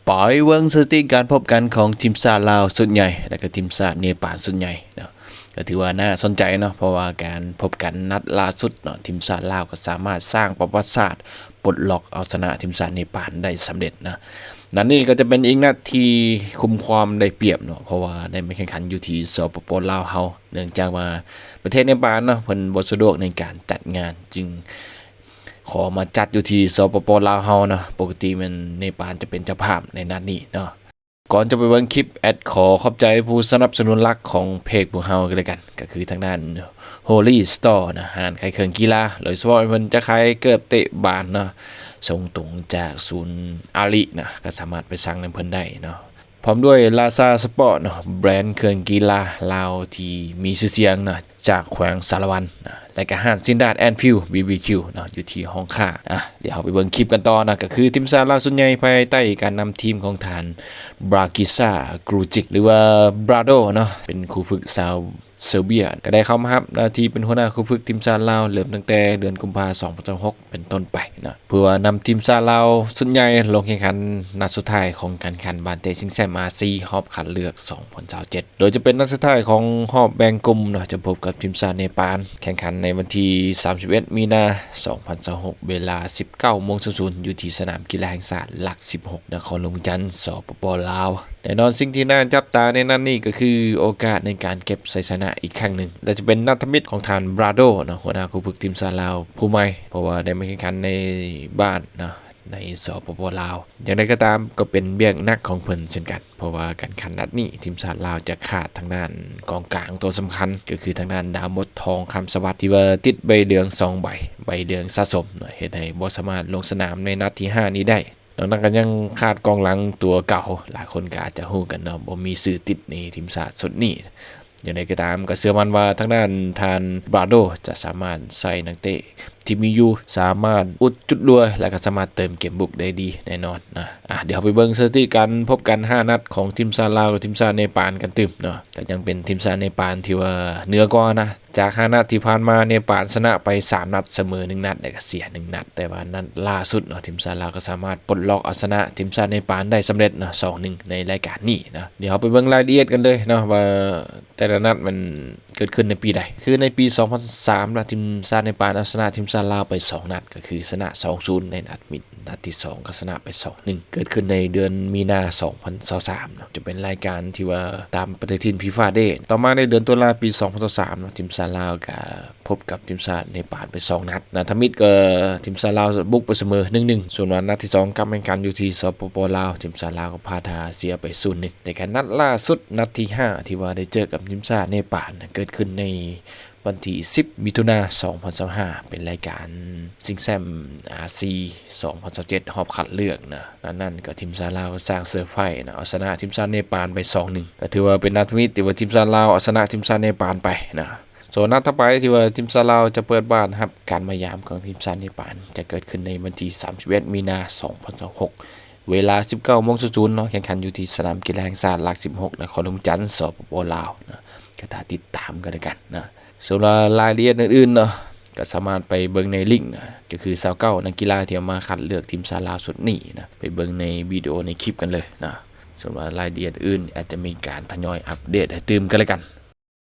ໄປເບິ່ງສະຖິຕິການພົບກັນຂອງທີມຊາດລາວຊຸດໃຫຍ່ ແລະກໍທີມຊາດເນປານຊຸດໃຫຍ່ເນາະ ກໍຖືວ່າໜ້າສົນໃຈເນາະ ເພາະວ່າການພົບກັນນັດລ່າສຸດເນາະ ທີມຊາດລາວກໍສາມາດສ້າງປະຫວັດສາດປົດລັອກເອົາຊະນະທີມຊາດເນປານໄດ້ສຳເລັດເນາະ. ນັດນີ້ກໍຈະເປັນອີກນັດທີ່ຄຸມຄວາມໄດ້ປຽບເນາະ ເພາະວ່າໄດ້ມາແຂ່ງຂັນຢູ່ທີ່ ສປປ ລາວເຮົາ ເນື່ອງຈາກວ່າປະເທດເນປານເນາະ ເພິ່ນບໍ່ສະດວກໃນການຈັດງານ ຈຶ່ງຂໍມາຈັດຢູ່ທີ່ ສປປ ລາວເຮົາເນາະ. ປົກກະຕິແມ່ນເນປານຈະເປັນເຈົ້າພາບໃນນັດນີ້ເນາະ. ກ່ອນຈະໄປເບິ່ງຄລິບ ແອດຂໍຂອບໃຈຜູ້ສະໜັບສະໜູນຫຼັກຂອງເພຈພວກເຮົາກັນເລີຍກັນ ກໍຄືທາງດ້ານ Holy Store ນະ ຮ້ານຂາຍເຄື່ອງກິລາ ໂດຍສະເພາະເພິ່ນຈະຂາຍເກີບເຕະບານເນາະ ສົ່ງຕົງຈາກສູນອາລິນະ ກໍສາມາດໄປສັ່ງນຳເພິ່ນໄດ້ເນາະ. ພ້ອມດ້ວຍ Lazar Sport ເນາະ ແບຣນເຄື່ອງກິລາລາວທີ່ມີຊື່ສຽງເນາະ ຈາກແຂວງສາລະວັນນະ ແລະກະຮ້ານຊິນດາດ ແອນ ຟິວ ບີ ບີ ຄິວ ເນາະ ຢູ່ທີ່ຫ້ອງຄ້າ. ອ່ະ ດຽວເຮົາໄປເບິ່ງຄລິບກັນຕໍ່ນະ ກໍຄືທີມຊາດລາວຊຸດໃຫຍ່ພາຍໃຕ້ການນຳທີມຂອງທ່ານ ບຣາກິຊາ ກຣູຈິກ ຫຼືວ່າ ບຣາໂດ ເນາະ ເປັນຄູຝຶກຊາວເຊີເບຍ ກໍໄດ້ເຂົ້າມາຮັບໜ້າທີ່ເປັນຫົວໜ້າຄູຝຶກທີມຊາດລາວ ເລີ່ມຕັ້ງແຕ່ເດືອນກຸມພາ ສອງພັນຊາວຫົກ ເປັນຕົ້ນໄປເນາະ ເພື່ອນຳທີມຊາດລາວຊຸດໃຫຍ່ລົງແຂ່ງຂັນນັດສຸດທ້າຍຂອງການແຂ່ງຂັນບານເຕະຊິງແຊມອາຊີ ຮອບຄັດເລືອກ ສອງພັນຊາວເຈັດ ໂດຍຈະເປັນນັດສຸດທ້າຍຂອງຮອບແບ່ງກຸ່ມເນາະ ຈະພົບກັບທີມຊາດເນປານ ແຂ່ງຂັນໃນວັນທີ ສາມສິບເອັດ ມີນາ ສອງພັນຊາວຫົກ ເວລາ ສິບເກົ້າໂມງສູນສູນ ຢູ່ທີ່ສະໜາມກິລາແຫ່ງຊາດຫຼັກ ສິບຫົກ ນະຄອນຫຼວງວຽງຈັນ ສປປ ລາວ. ແນ່ນອນສິ່ງທີ່ໜ້າຈັບຕາໃນນັດນີ້ກໍຄືໂອກາດໃນການເກັບໄຊຊະນະອີກຄັ້ງໜຶ່ງ ແລະຈະເປັນນັດທຳອິດຂອງທ່ານ ບຣາໂດ ເນາະ ຫົວໜ້າຄູຝຶກທີມຊາດລາວຜູ້ໃໝ່ ເພາະວ່າໄດ້ມາແຂ່ງຂັນໃນບ້ານເນາະ ໃນ ສປປ ລາວ. ຢ່າງໃດກໍຕາມ ກໍເປັນວຽກໜັກຂອງເພິ່ນເຊັ່ນກັນ ເພາະວ່າການແຂ່ງຂັນນັດນີ້ ທີມຊາດລາວຈະຂາດທາງດ້ານກອງກາງຕົວສຳຄັນ ກໍຄືທາງດ້ານ ດາວມົດ ທອງຄຳສະຫວັດ ທີ່ວ່າຕິດໃບເຫຼືອງສອງໃບ ໃບເຫຼືອງສະສົມເນາະ ເຮັດໃຫ້ບໍ່ສາມາດລົງສະໜາມໃນນັດທີຫ້ານີ້ໄດ້. ນອກນັ້ນກໍຍັງຂາດກອງຫຼັງຕົວເກົ່າ ຫຼາຍຄົນກໍອາດຈະຮູ້ກັນເນາະ ບໍ່ມີຊື່ຕິດໃນທີມຊາດຊຸດນີ້. ຢ່າງໃດກໍຕາມ ກໍເຊື່ອໝັ້ນວ່າທາງດ້ານທ່ານ ບຣາໂດ ຈະສາມາດໃຊ້ນັກເຕະທີ່ມີຢູ່ ສາມາດອຸດຈຸດຮົ່ວ ແລະກໍສາມາດເຕີມເກມບຸກໄດ້ດີແນ່ນອນນະ. ອ່ະ ດຽວເຮົາໄປເບິ່ງສະຖິຕິການພົບກັນຫ້ານັດຂອງທີມຊາດລາວກັບທີມຊາດເນປານກັນຕື່ມເນາະ. ກໍຍັງເປັນທີມຊາດເນປານທີ່ວ່າເໜືອກວ່ານະ. ຈາກຫ້ານັດທີ່ຜ່ານມາ ເນປານຊະນະໄປສາມນັດ ສະເໝີໜຶ່ງນັດ ແລະກະເສຍໜຶ່ງນັດ ແຕ່ວ່ານັດລ່າສຸດເນາະ ທີມຊາດລາວກໍສາມາດປົດລັອກເອົາຊະນະທີມຊາດເນປານໄດ້ສຳເລັດເນາະ ສອງໜຶ່ງ ໃນລາຍການນີ້ເນາະ. ດຽວເຮົາໄປເບິ່ງລາຍລະອຽດກັນເລີຍເນາະ ວ່າແຕ່ລະນັດມັນເກີດຂຶ້ນໃນປີໃດ. ຄືໃນປີສອງພັນສາມເນາະ ທີມຊາດເນປານເອົາຊະນະທີມຊາດລາວໄປສອງນັດ ກໍຄືຊະນະສອງສູນໃນນັດທຳອິດ ນັດທີສອງກໍຊະນະໄປສອງໜຶ່ງ ເກີດຂຶ້ນໃນເດືອນມີນາ ສອງພັນຊາວສາມເນາະ ຈະເປັນລາຍການທີ່ວ່າຕາມປະຕິທິນ ຟີຟາ ເດ. ຕໍ່ມາໃນເດືອນຕຸລາປີສອງພັນຊາວສາມເນາະ ທີມຊາດລາວກໍພົບກັບທີມຊາດເນປານໄປສອງນັດ. ນັດທຳອິດກໍທີມຊາດລາວບຸກໄປສະເໝີໜຶ່ງໜຶ່ງ ສ່ວນວ່ານັດທີສອງກັບແຂ່ງຂັນຢູ່ທີ່ ສປປ ລາວ ທີມຊາດລາວກໍພາດທ່າເສຍໄປສູນໜຶ່ງ. ແຕ່ການນັດລ່າສຸດ ນັດທີຫ້າ ທີ່ວ່າໄດ້ເຈີກັບທີມຊາດເນປານ ເກີດຂຶ້ນໃນ ວັນທີສິບ ມິຖຸນາ ສອງພັນຊາວຫ້າ ເປັນລາຍການຊິງແຊມອາຊີ ສອງພັນຊາວເຈັດ ຮອບຄັດເລືອກນະ. ນັດນັ້ນກໍທີມຊາດລາວກໍສ້າງເຊີໄພຣສ໌ນະ ເອົາຊະນະທີມຊາດເນປານໄປສອງໜຶ່ງ ກໍຖືວ່າເປັນນັດທຳອິດທີ່ວ່າທີມຊາດລາວເອົາຊະນະທີມຊາດເນປານໄປນະ. ສ່ວນນັດຕໍ່ໄປທີ່ວ່າທີມຊາດລາວຈະເປີດບ້ານຮັບການມາຢາມຂອງທີມຊາດເນປານ ຈະເກີດຂຶ້ນໃນວັນທີສາມສິບເອັດ ມີນາ ສອງພັນຊາວຫົກ ເວລາ ສິບເກົ້າໂມງສູນສູນເນາະ ແຂ່ງຂັນຢູ່ທີ່ສະໜາມກິລາແຫ່ງຊາດຫຼັກສິບຫົກ ນະຄອນຫຼວງວຽງຈັນ ສປປ ລາວນະ. ກໍຖ້າຕິດຕາມກັນແລ້ວກັນນະ. ສຳລັບລາຍລະອຽດອື່ນໆເນາະ ກໍສາມາດໄປເບິ່ງໃນລິ້ງນະ ກໍຄືຊາວເກົ້ານັກກິລາທີ່ເອົາມາຄັດເລືອກທີມຊາດລາວຊຸດນີ້ນະ. ໄປເບິ່ງໃນວິດີໂອໃນຄລິບກັນເລີຍນະ. ສ່ວນວ່າລາຍລະອຽດອື່ນອາດຈະມີການທະຍອຍອັບເດດໃຫ້ຕື່ມກັນແລ້ວກັນ.